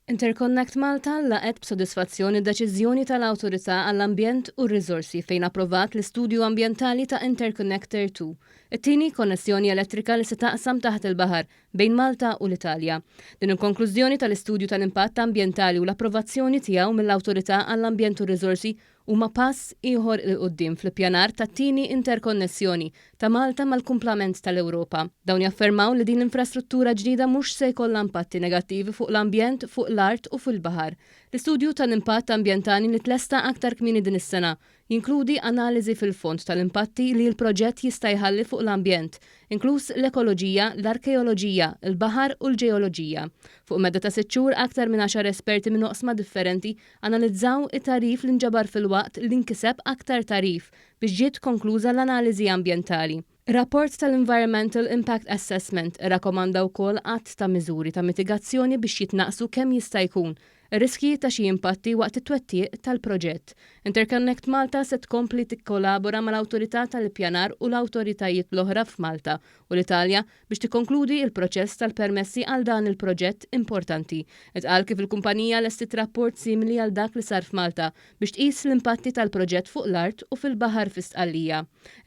Interconnect Malta laqgħet b'sodisfazzjon id-deċiżjoni tal-Awtorità għall-Ambjent u r-Riżorsi fejn approvat l-istudju ambjentali ta' Interconnector 2, it-tieni konnessjoni elettrika li se taqsam taħt il-baħar bejn Malta u l-Italja. Din il-konklużjoni tal-istudju tal-impatt ambjentali u l-approvazzjoni tiegħu mill-Awtorità għall-Ambjent u r-Riżorsi huma pass ieħor 'il quddiem fl-ippjanar tat-tieni interkonnessjoni ta' Malta mal-kumplament tal-Ewropa. Dawn jaffermaw li din l-infrastruttura ġdida mhux se jkollha impatti negattivi fuq l-ambjent fuq l-art u fil-baħar. L-istudju tal-impatt ambjentali li tlesta aktar kmieni din is-sena jinkludi analiżi fil-fond tal-impatti li l-proġett jista' jħalli fuq l-ambjent, inkluż l-ekoloġija, l-arkeoloġija, il-baħar u l-ġeoloġija. Fuq medda ta' sitt xhur aktar minn għaxar esperti minn oqsma differenti analizzaw it-tagħrif li nġabar filwaqt li nkiseb aktar tagħrif biex ġiet konkluża l-analiżi ambjentali. Rapport tal-Environmental Impact Assessment irrakkomanda wkoll għadd ta' miżuri ta' mitigazzjoni biex jitnaqqsu kemm jista' jkun ir-riskji ta' xi impatti waqt it-twettiq tal-proġett. Interconnect Malta se tkompli tikkolabora mal-Awtorità tal-Ippjanar u l-awtoritajiet l-oħra f'Malta u l-Italja biex tikkonkludi l-proċess tal-permessi għal dan il-proġett importanti. Intqal kif il-kumpanija lestiet rapport simili għal dak li sar f'Malta biex tqis l-impatti tal-proġett fuq l-art u fil-baħar fi Sqallija.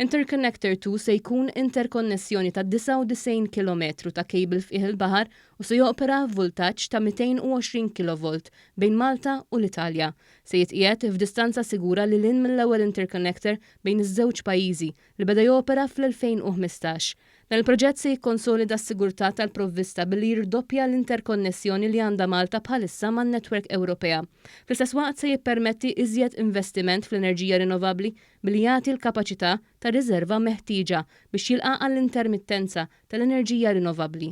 Interconnector 2 se jkun interkonnessjoni ta' 99 kilometru ta' cable f'qiegħ il-baħar u se jopera f'vultaġġ ta' 220 kilovolt bejn Malta u l-Italja. Se jitqiegħed f'distanza sigura lil hinn mill-ewwel interconnector bejn iż-żewġ pajjiżi li beda jopera fl-2015. Dan il-proġett se jikkonsolida s-sigurtà tal-provvista billi jirdoppja l-interkonnessjoni li għandha Malta bħalissa man-netwerk Ewropea. Fl-istess waqt se jippermetti iżjed investiment fl-enerġija rinnovabbli billi jagħti l-kapaċità ta' riżerva meħtieġa biex jilqa' għall-intermittenza tal-enerġija rinnovabbli.